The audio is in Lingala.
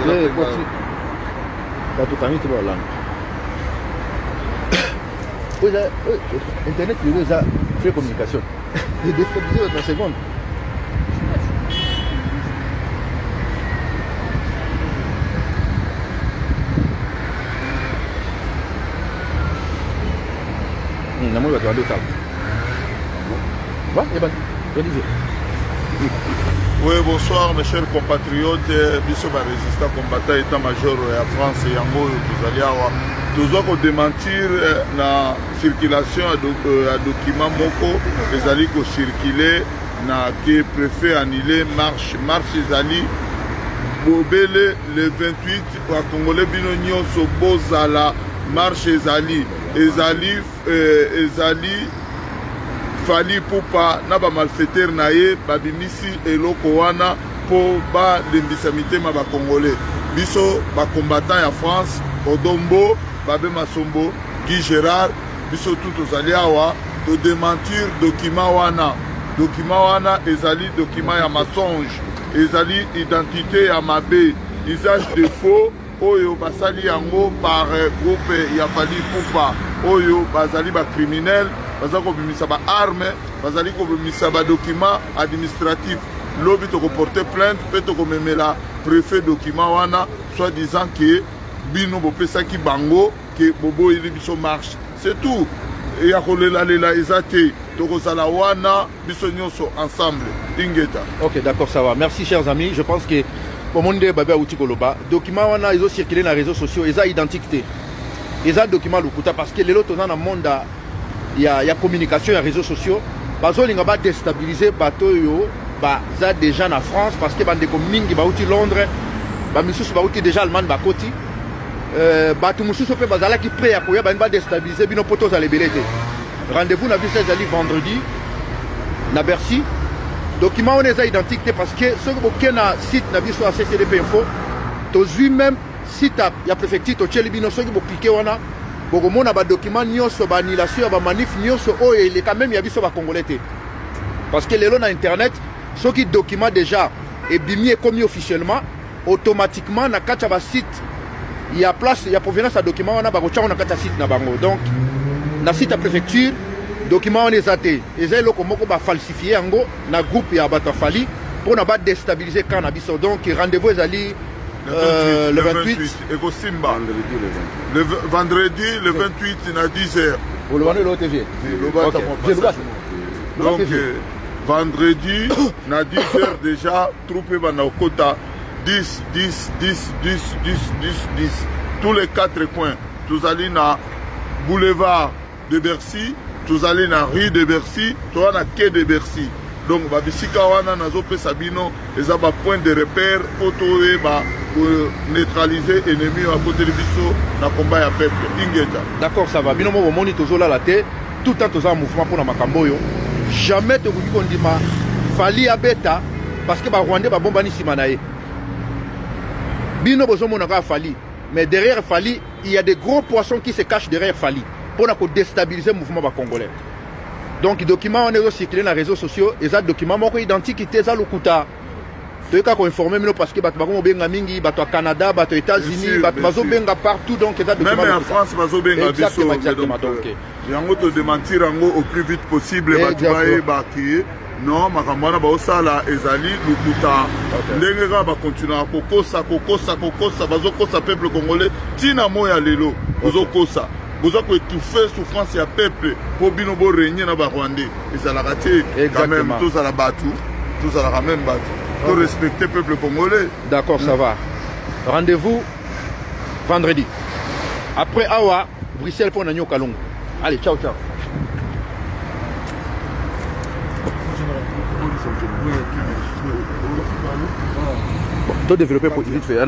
Ekoti bato kangi te balanda oyo internet lelo eza free communication edestabilise bato na seconde. Namoni bato babetaka ebandi. Oui, bonsoir mes chers compatriotes, biso ba résistants combattants état-major ya France yango oyo tozali awa tozwa kodementir eh, na circulation ya euh, document moko ezali kocircule na ke préfet annulé marche. Marche ezali bobele le 28. Bakongole bino nyonso bozala, marche ezali ezali euh, ezali Fally Ipupa na ba malfaiteurs na ye babimisi eloko wana mpo balembisa mitema ba Congolais. Biso ba combattants ya France, Odon Mbo, Babe Masombo, Guy Gerard, biso tout tozali awa to dementir document wana. Document wana ezali document ya mensonge, ezali identite ya mabe, usage de faux oyo basali yango par groupe ya Fally Ipupa oyo bazali ba criminels, baza kobimisa ba armes, bazali kobimisa ba documents administratifs. Lobi tokoporte plainte mpe tokomemela préfet document wana, soit disant que bino bopesaki bango ke boboyeli biso marche. C'est tout, ya kolelalela eza te, tokozala wana biso nyonso ensemble. Ingeta. Ok, d'accord, ça va. Merci chers amis. Je pense que omoni nde babe awuti koloba document wana ezocircule na réseaux sociaux eza identique te, eza document lokuta, parce que lelo toza na monde ya communication ya réseaux sociaux. Bazolinga badestabilize bato oyo baza déjà na France, parce que bandeko mingi bauti Londres, bamisusu bauti déjà Allemagne, bakoti bato mosusu mpe bazalaki prêt ya koya. Balingi badestabilize bino mpo tozala ebele te. Rendez-vous na biso ezali vendredi na Bercy. Document wana eza identique te, parce que soki boke na site na biso ya CCDP Info, tozwi même site ya préfecture, totieli bino. Soki boklike wana, bokomona badocument nyonso, baannulation ya bamanif nyonso oyo eleka, même ya biso bacongolais te, parce que lelo na internet, soki document déjà ebimi, ekomi officiellement, automatiquement na kati ya basite ya place ya provenance ya document wana, bakotia ngo na kati ya site na bango. Donc na site ya préfecture, document wana eza te, eza eloko moko bafalsifie yango na groupe ya bato ya Fally mpona badestabilize camp na biso. Donc rendez-vous ezali le 28. Ekosimba le vendredi le 28 na 10 heures. Oloba no eloko te, vie. Donc vendredi na 10 heures déjà, troupe ebanda kokota 10 10 10 10 10 10 10, tous les quatre coins. Tozali na boulevard de Bercy, tozali na rue de Bercy, toza na quai de Bercy. Donc babisika wana nazopesa bino eza bapoint de repère mpo toyeba koneutraliser ennemi oyo akoteli biso na combat ya peuple. Ingeta. D'accord, ça va. Bino mo bomoni, tozolala te, tout le temps toza en mouvement mpona makambo oyo. Jamais tokoki kondima Fally abeta, parce que barwandais babombani nsima na ye. Bino bozomona kaka Fally, mais derrière Fally, il y a des gros poissons qui se cachent derrière Fally mpona kodestabiliser mouvement bacongolais. Donc document wana ezocircule na réseaux sociaux eza document moko identique te, eza lokuta. Toyeka koinforme bino parce que bato bakomobenga mingi, bato ya Canada, bato ya États-Unis, bato bazobenga partout. Donc eza document. Même en France bazobenga biso. Exactement. Donc yango todementir yango au plus vite possible, bato bayeba ke non, makambo wana baosala ezali lokuta. Ndenge kaka bakontinuaka kokosa, kokosa, kokosa, bazokosa peuple congolais ntina moi ya lelo. Bozokosa, boza koétouffe souffrance ya peuple mpo bino borégner na barwandais. Ezalaka te quand même. Tozala bato, tozalaka même bato, torespecte peuple congolais. D'accord, ça va. Rendez-vous vendredi. Après awa, Bruxelles mpo na Nyoka Longo. Allez, ciao ciao. Bon, to développer vite fait.